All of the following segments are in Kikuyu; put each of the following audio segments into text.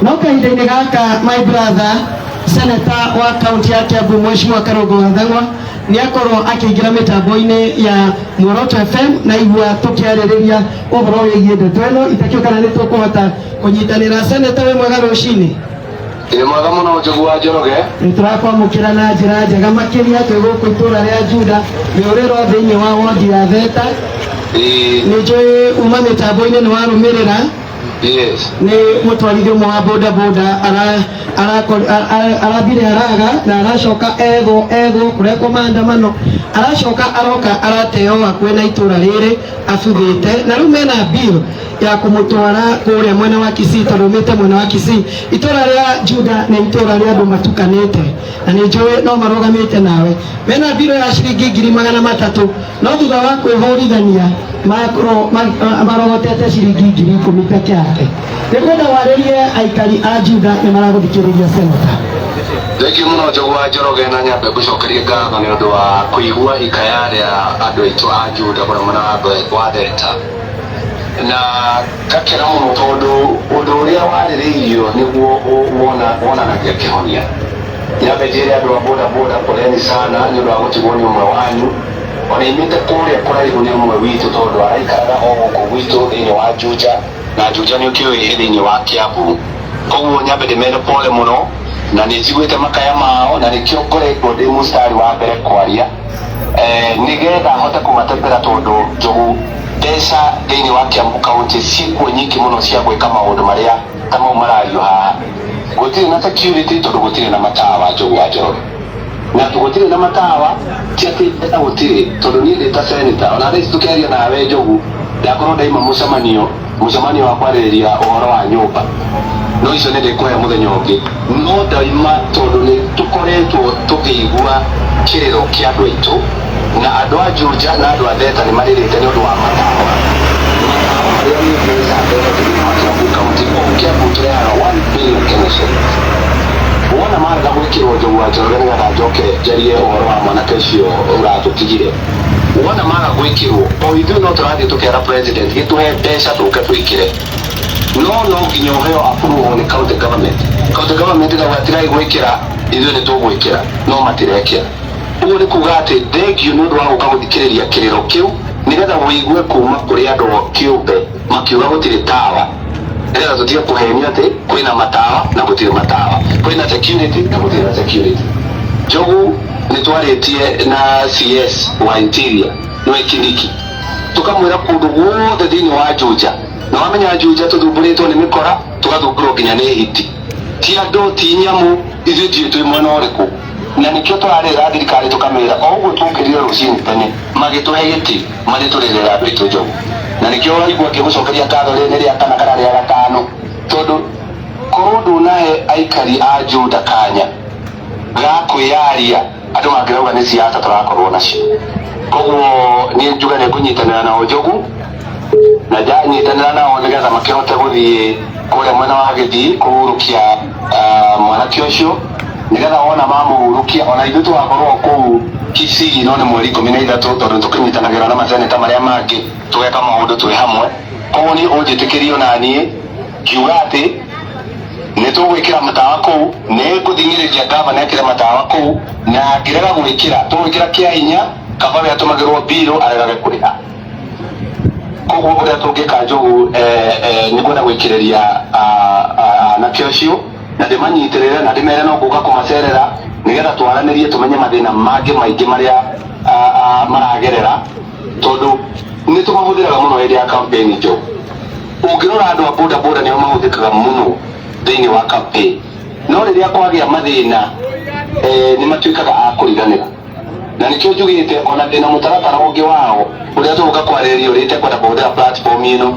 No kahinda-inĩ gaka, my brother, senator wa kaunti ya Kiambu, Mheshimiwa Karũngũ wa Thang'wa, nĩ akorwo akĩingĩra mĩtambo-inĩ ya Muoroto FM na igua tũkĩarĩrĩria ũhoro wĩgiĩ ndeto ĩno. Itakĩũĩ kana nĩ tũkũhota kũnyitanĩra. Senator, wĩ mwega rũcinĩ? Ĩ mwega mũno, Njogu wa Njoroge. Nĩ tũrakwamũkĩra na njĩra njega makĩria twĩ gũkũ itũũra rĩa Juda mĩũrĩro thĩinĩ wa wondi ya Theta. Nĩ njũĩ uma mĩtambo-inĩ nĩ warũmĩrĩra. Yes. Nĩ mũtwarithia ũmwe wa boda boda arathire araga na aracoka ethwo ethwo kũrekwo maandamano, aracoka aroka arateo hakuhĩ na itũũra rĩrĩ abuthĩte, na rĩu mena bill ya kũmũtwara kũrĩa mwena wa Kisii tondũ umĩte mwena wa Kisii. Itũũra rĩa Juda nĩ itũũra rĩa andũ matukanĩte na nĩ njũĩ no marũgamĩte nawe. Mena bill ya ciringi 300,000, no thutha wa kwĩhũrithania makorwo marogotete ciringi 10,000 peke yake. Nĩ kwenda warĩrie aikari a Juda, nĩ maragũthikĩrĩria, senator. Thank you mũno, Njogu wa Njoroge, na nyambe ngũcokerie ngatho nĩ ũndũ wa kũigua ikaya rĩa andũ aitũ a Juda kũrĩa mwena wa Theta, na ngakena mũno tondũ ũndũ ũrĩa warĩrĩirio nĩguo wonanagia kĩhonia. Nyambe njĩre andũ a boda boda poleni sana nĩ ũndũ wa gũtigwo nĩ ũmwe wanyu. Ona imĩte kũrĩa kũraihu nĩ ũmwe witũ tondũ araikaraga o gũkũ gwitũ thĩinĩ wa Juja, na Juja nĩ ũkĩũĩ ĩ thĩinĩ wa Kiambu. Koguo nyambe ndĩmere pole mũno, na nĩ njiguĩte makaya mao, na nĩkĩo ngoretwo ndĩ mũstari wa mbere kwaria nĩgetha hote kũmatetera, tondũ Njogu, mbeca thĩinĩ wa Kiambu County ciĩkuo nyingĩ mũno cia gwĩka maũndũ marĩa ta mau marario haha. Gũtirĩ na security tondũ gũtirĩ na matawa, Njogu wa Njoroge, na gũtirĩ na matawa ti atĩ mbeca gũtirĩ, tondũ niĩ ndĩ ta senator, ona thaa ici tũkĩaria nawe Njogu, ndakorwo ndaima mũcemanio wa kwarĩrĩria ũhoro wa nyũmba, no icio nĩ ndĩkũhe mũthenya ũngĩ, no ndaima tondũ nĩ tũkoretwo tũkĩigua kĩrĩro kĩa andũ aitũ, na andũ a Juja na andũ a Theta nĩ marĩrĩte nĩ ũndũ wa matawa, matawa marĩa nĩ mbeca ndehete thĩinĩ wa Kiambu County. O Kiambu tũrehaga 1 billion Kenya shillings. Wona marega gwĩkĩrwo, Njogu wa Njoroge, nĩgetha njoke njarie ũhoro wa mwanake ũcio ũratũtigire, wona maga gwĩkĩrwo, o ithuĩ no tũrathiĩ tũkera president gĩtũhe mbeca tũke twĩkĩre, no no nginya ũheo approval nĩ county government. County government ĩkauga tigai gwĩkĩra, ithuĩ nĩ tũgwĩkĩra, no matirekĩra. Ũguo nĩ kuga atĩ thengio nĩ ũndũ wa gũka gũthikĩrĩria kĩrĩro kĩu, nĩgetha wĩigue kuma kũrĩ andũ kĩũmbe makiuga gũtirĩ tawa, nĩgetha tũtige kũhenio atĩ kwĩna matawa na gũtirĩ matawa, kwĩna security na gũtirĩ na security. Njogu, nĩ twarĩtie na CS wa Interior, nĩwe Kindiki, tũkamwĩra kũndũ guothe thĩinĩ wa Juja, na wamenya Juja tũthumbũrĩtwo nĩ mĩkora, tũgathumbũrwo nginya nĩ hiti, ti andũ ti nyamũ, ithuĩ ndiũĩ twĩ mwena ũrĩkũ, na nĩkĩo tũrarĩra thirikari tũkamĩra o ũguo twokĩrire rũcinĩ tene magĩtũhe gĩtĩ marĩ tũrĩrĩra andũ aitũ, Njogu, na nĩkĩo waigua ngĩgũcokeria ngatho rĩrĩ nĩ rĩa kana kana rĩa gatano, tondũ korwo ndũnahe aikari a Juda kanya ga kwĩyaria, andũ mangĩrauga nĩ siasa tũrakorwo nacio. Koguo niĩ njuge nĩ ngũnyitanĩra nao, Njogu, na njanyitanĩra nao nĩgetha makĩhote gũthiĩ kũrĩa mwena wa Gĩthii kũhurũkia mwanake ũcio, nĩgetha wona mamũhurũkia ona ithuĩ tũgakorwo kũu Kisii, no nĩ mweri 13, tondũ nĩtũkĩnyitanagĩra na maseneta marĩa mangĩ tũgeka maũndũ twĩ hamwe. Koguo niĩ ũnjĩtĩkĩrie ona niĩ ngiuga atĩ nĩ tũgwĩkĩra matawa kũu, nĩ ngũthing'ĩrĩria gavana ekĩre matawa kũu, na angĩrega gwĩkĩra, tũgwĩkĩra kĩa hinya kaba we atũmagĩrwo mbirũ aregage kũrĩha. Koguo ũrĩa tũngĩka, Njogu, nĩ kwenda gwĩkĩrĩria anake ũcio na ndĩmanyitĩrĩre na ndĩmere no ngũka kũmacerera nĩgetha twaranĩrie tũmenye mathĩna mangĩ maingĩ marĩa maragerera, tondũ nĩ tũmahũthĩraga mũno hĩndĩ ya campaign. Njogu, ũngĩrora andũ a boda boda nĩo mahũthĩkaga mũno thĩinĩ wa campaign, no rĩrĩa kwagĩa mathĩna nĩ matuĩkaga a kũriganĩra, na nĩkĩo njugĩte ona ndĩna mũtaratara ũngĩ wao ũrĩa tũgũka kwarĩrĩria, ũrĩa itekwenda kũhũthĩra platform ĩno,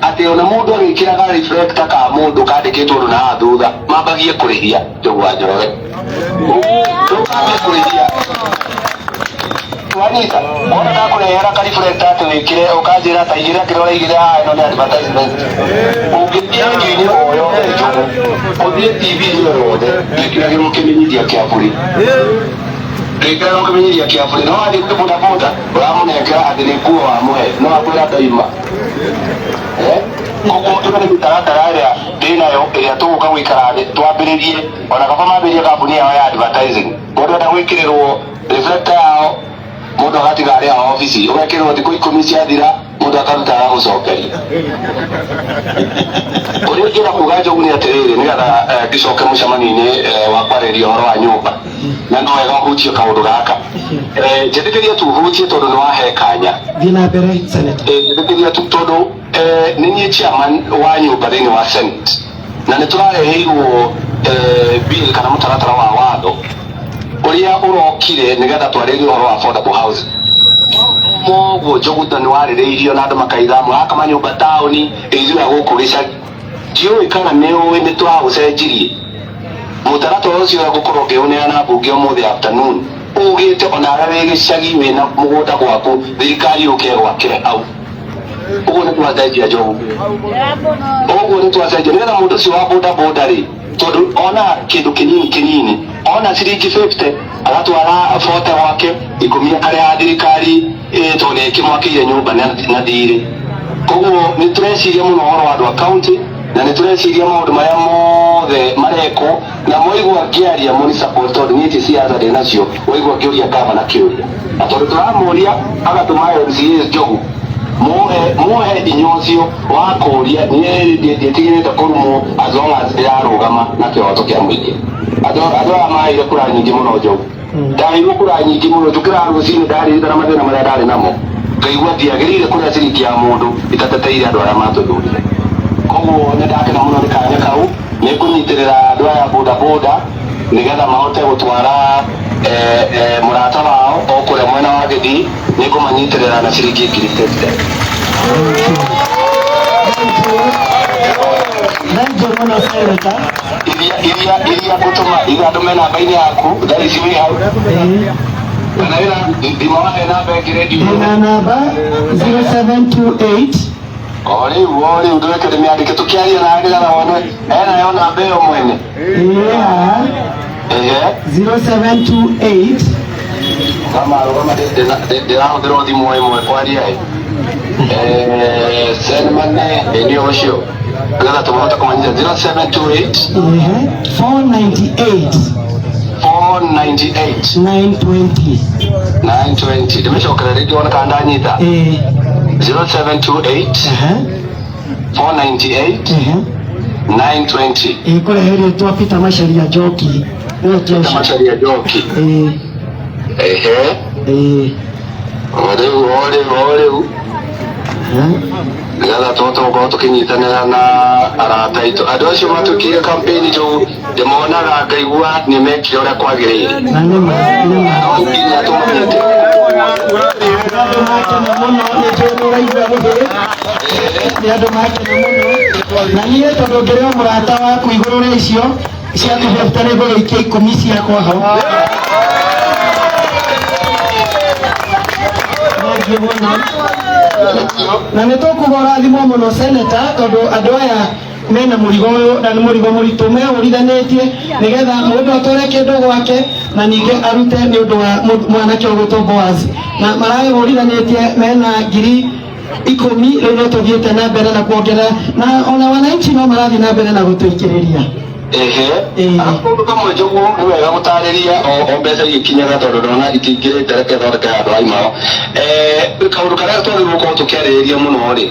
atĩ ona mũndũ agĩkĩraga reflector ka mũndũ kandĩkĩtwo ũndũ na haha thutha, mambagie kũrĩhia. Njogu wa Njoroge, ndũkambie kũrĩhia. Wanyita wona ndakũrehera ka reflector atĩ wĩkĩre, ũkanjĩra ta igĩrĩra kĩrĩa ũraigĩrĩra haha, ĩno nĩ advertisement. Ũngĩthiĩ radio-inĩ o yothe, Njogu, ũthiĩ TV-inĩ o yothe, ndwĩkĩragĩrwo kĩmenyithia kĩa bũrĩ, ndwĩkĩragĩrwo kĩmenyithia kĩa bũrĩ, no wathiĩ kwĩ bodaboda ũramũnengera atĩ nĩ nguo wamũhe, no akwĩra ndaima. Eh? Koguo ĩyo nĩ mĩtaratara ĩrĩa ndĩnayo ĩrĩa tũgũka gũikara thĩ twambĩrĩrie, ona kaba mambĩrĩrie kambuni yao ya advertising. Mũndũ enda gwĩkĩrĩrwo reflector yao, mũndũ agatiga arĩ a obici, ũgekĩrĩrwo thikũ 10 ciathira, mũndũ akaruta agagũcokeria. Ũrĩa ingĩenda kuga Njogu nĩ atĩrĩrĩ, nĩgetha ngĩcoke mũcemanio-inĩ wa kwarĩrĩria ũhoro wa nyũmba, na no wega ũhutie kaũndũ gaka. Njĩtĩkĩria tu hutie tondũ nĩ wahe kanya. Thiĩ na mbere, Senator. Njĩtĩkĩria tu tondũ nĩ niĩ chairman wa nyũmba thĩinĩ wa Senate, na nĩ tũrareheirwo bill kana mũtaratara wa watho ũrĩa ũrokire nĩgetha twarĩrie ũhoro wa affordable housing. Moguo Njogu nĩ warĩrĩirio na andũ makaitha mũraka manyũmba taũni ithuĩ a gũkũ gĩcagi. Ndiũĩ kana nĩ ũĩ nĩ tũraũcenjirie mũtaratara ũcio ũrĩa ngũkorwo ngĩũneana mbunge ũmũthĩ afternoon, ugĩte ona arĩa wĩ gĩcagi wĩna mũgũnda gwaku thirikari yũke ĩgwakĩre hau. Ũguo nĩ twacenjia Njogu, ũguo nĩ twacenjia nĩgetha mũndũ ũcio wa boda boda rĩ, tondũ ona kĩndũ kĩnini kĩnini, ona ciringi 50 agatwara 40 gwake, 10 akarĩha thirikari, tondũ nĩ ĩkĩmwakĩire nyũmba na thirĩ. Koguo nĩ tũreciria mũno ũhoro wa andũ a county, na nĩ tũreciria maũndũ marĩa mothe marekwo, na mwaigua ngĩaria mũni support, tondũ niĩ ti siasa ndĩ nacio. Waigua ngĩũria gavana kĩũria, na tondũ tũramũria agatũma MCAs Njogu muhe muhe inya ũcio wa kũria, niĩ ndiĩtigĩrĩte kũrumwo as long as ndĩrarũgama na kĩhoto kĩa mũingĩ. Andũ aya maheire kura nyingĩ mũno Njogu, ndaheirwo kura nyingĩ mũno, njũkĩraga rũcinĩ ndaririkana mathĩna marĩa ndarĩ namo, ngaigua ndiagĩrĩire kũrĩa ciringi ya mũndũ itateteire andũ arĩa matũthurire. Koguo nĩ ndakena mũno nĩ kanya kau, nĩ ngũnyitĩrĩra andũ aya boda boda nĩgetha mahote gũtwara mũrata wao o kũrĩa mwena wa Gĩthii, nĩ ngũmanyitĩrĩra na ciringi 50,000. Thank you mũno, Senator. Iria ngũtũma iria andũ me namba-inĩ yaku thaa ici wĩ hau, kana wĩna thimũ wahe namba ĩngĩ redio? Ndĩna namba 0728. O rĩu ndũreke ndĩmĩandĩke tũkĩaria nawe nĩgetha wone enayo namba ĩyo mwene. Yeah. Ehe. 0728. Kama rũgama, ndĩrahũthĩra thimũ ĩmwe kwaria ĩ. Send money nĩ ũcio nĩgetha tũmahote kũmanyita 0728. Ehe, 498. 498. 920. 920. Ndĩmĩcokere rĩngĩ wone kana ndanyita. 0728 498 920. Ĩkũrehe rĩtwa Peter Macharia Njoki, nĩwe ti ũcio. Macharia Njoki. Ĩĩ. Ehe. Ĩĩ. O rĩu nĩgetha tũhote gũkorwo tũkĩnyitanĩra na arata aitũ, andũ acio matwĩkĩire campaign Njogu, ndĩmonaga ngaigua nĩ mekire ũrĩa kwagĩrĩire. Na nĩma nĩma. No nginya tũmanyite. Andũ makena mũno, nĩ njũĩ nĩ ũraigua rũhĩ, nĩ andũ makena mũno, na niĩ tondũ ngĩrĩ o mũrata waku, igũrũ rĩa icio cia 250 nĩ ngũgĩikia 10 ciakwa ho. Thengiũ mũno, na nĩ tũkuga ũrathimwo mũno, Senator, tondũ andũ aya mena mũrigo ũyũ na nĩ mũrigo mũritũ mehũrithanĩtie nĩgetha mũndũ atware kĩndũ gwake na ningĩ arute nĩ ũndũ wa mwanake ũgwĩtwo Boaz, na marahũrithanĩtie mena 10,000. Rĩu no tũthiĩte na mbere na kuongerera, na ona wananchi no marathiĩ na mbere na gũtũikĩrĩria. Ehe. Ĩĩ. Kaũndũ kamwe Njogu nĩ wega gũtarĩria o mbeca igĩkinyaga, tondũ ndona itingĩrĩte, reke thondeke handũ haimao. Kaũndũ karĩa twagĩrĩirwo gũkorwo tũkĩarĩrĩria mũno rĩ,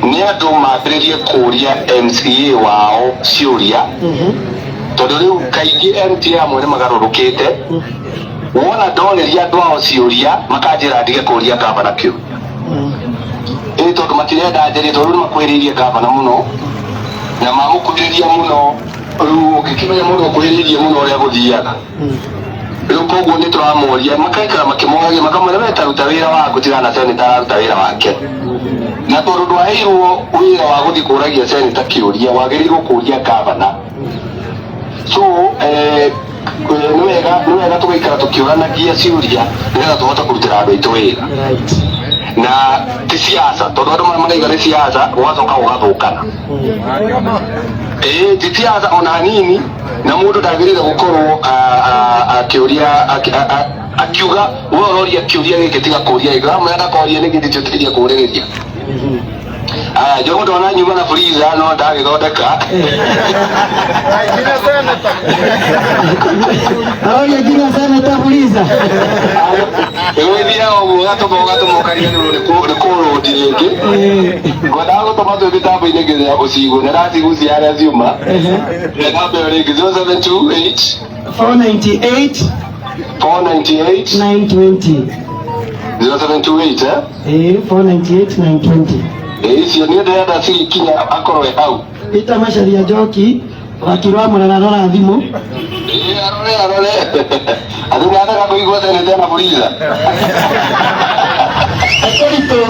nĩ andũ mambĩrĩrie kũria MCA wao ciũria, tondũ rĩu kaingĩ MCA amwe nĩ magarũrũkĩte. Wona ndorĩria andũ ao ciũria, makanjĩra ndige kũria gavana kĩũria, ĩĩ tondũ matirenda njarie, tondũ rĩu nĩmakuhĩrĩirie gavana mũno, na mamũkuhĩrĩria mũno, rĩu ũngĩkĩmenya mũndũ ũkuhĩrĩirie mũno ũrĩa gũthiaga rĩu. Koguo nĩ tũramoria, makaikara makĩmoragia, makamwĩra we taruta wĩra waku, tigana na seneta araruta wĩra wake, na tondũ ndwaheirwo wĩra wa gũthiĩ kũragia seneta kĩũria, wagĩrĩirwo kũria gavana. So nĩ wega tũgaikara tũkĩũranagia ciũria nĩgetha tũhote kũrutĩra andũ aitũ wĩra. Na ti siasa, tondũ andũ maraiga nĩ siasa, gũgacoka gũgathũkana. Ĩĩ, ti siasa ona hanini, na mũndũ ndagĩrĩire gũkorwo akĩũria akiuga we ũroria kĩũria gĩkĩ, tiga kũria gĩkĩ, amwe ndakoria nĩkĩ nditĩtĩria kũrĩrĩria. Aya, Njogu ndona nyuma na freezer no ndagĩthondeka. Aroria nginya seneta Fuliza. Ĩgũgĩthiaga ũguo ũgatũma ũgatũma ũkariganĩrwo nĩ kũrũndi rĩngĩ. Ngwendaga gũtũma twĩ mĩtambo-inĩ nginya ũcigue na ndacigucia harĩa ciuma. Namba ĩyo rĩngĩ 0728 498 498 920. 0728 eh? Eh, 498 920. Ĩ icio niĩ ndĩrenda cigikinya akorwo e hau. Peter Macharia Njoki, wakiri wa Murang'a, rora thimũ. Ĩ arore arore. Atĩ nĩataka kũigua seneta na Fuliza. Ekũritũ.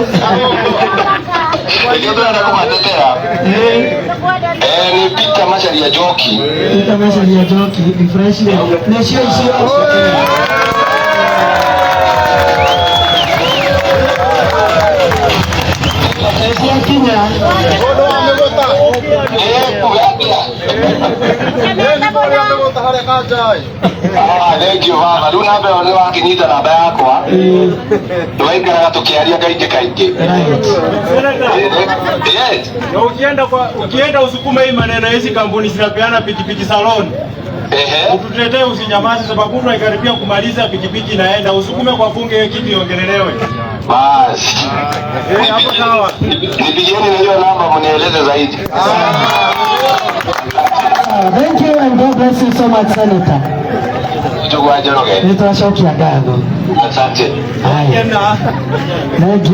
Nĩkĩo tũrenda kũmatetera. Eh, nĩ Peter Macharia Njoki. Peter Macharia Njoki, refresh nĩcio icio. Ciakinya. Eh, kuga atĩa? Ah, thank you baba. Rĩu namba ĩyo nĩ wakĩnyita namba yakwa. Tũgaikaraga tũkĩaria kaingĩ kaingĩ. Right. Yes. Na ukienda usukume hii maneno hizi kampuni zinapeana pikipiki salon. Ehe. Ututetee, usinyamaze, sababu tunaikaribia kumaliza pikipiki inaenda. Usukume kwa bunge hiyo kitu iongelelewe. Basi. Eh, hapo sawa. Nipigieni na hiyo namba mnieleze zaidi. Thank you and God bless you so much, Senator. Njogu wa Njoroge. Nĩ twacokia ngatho. Asante. Haya. Tena. Thank you.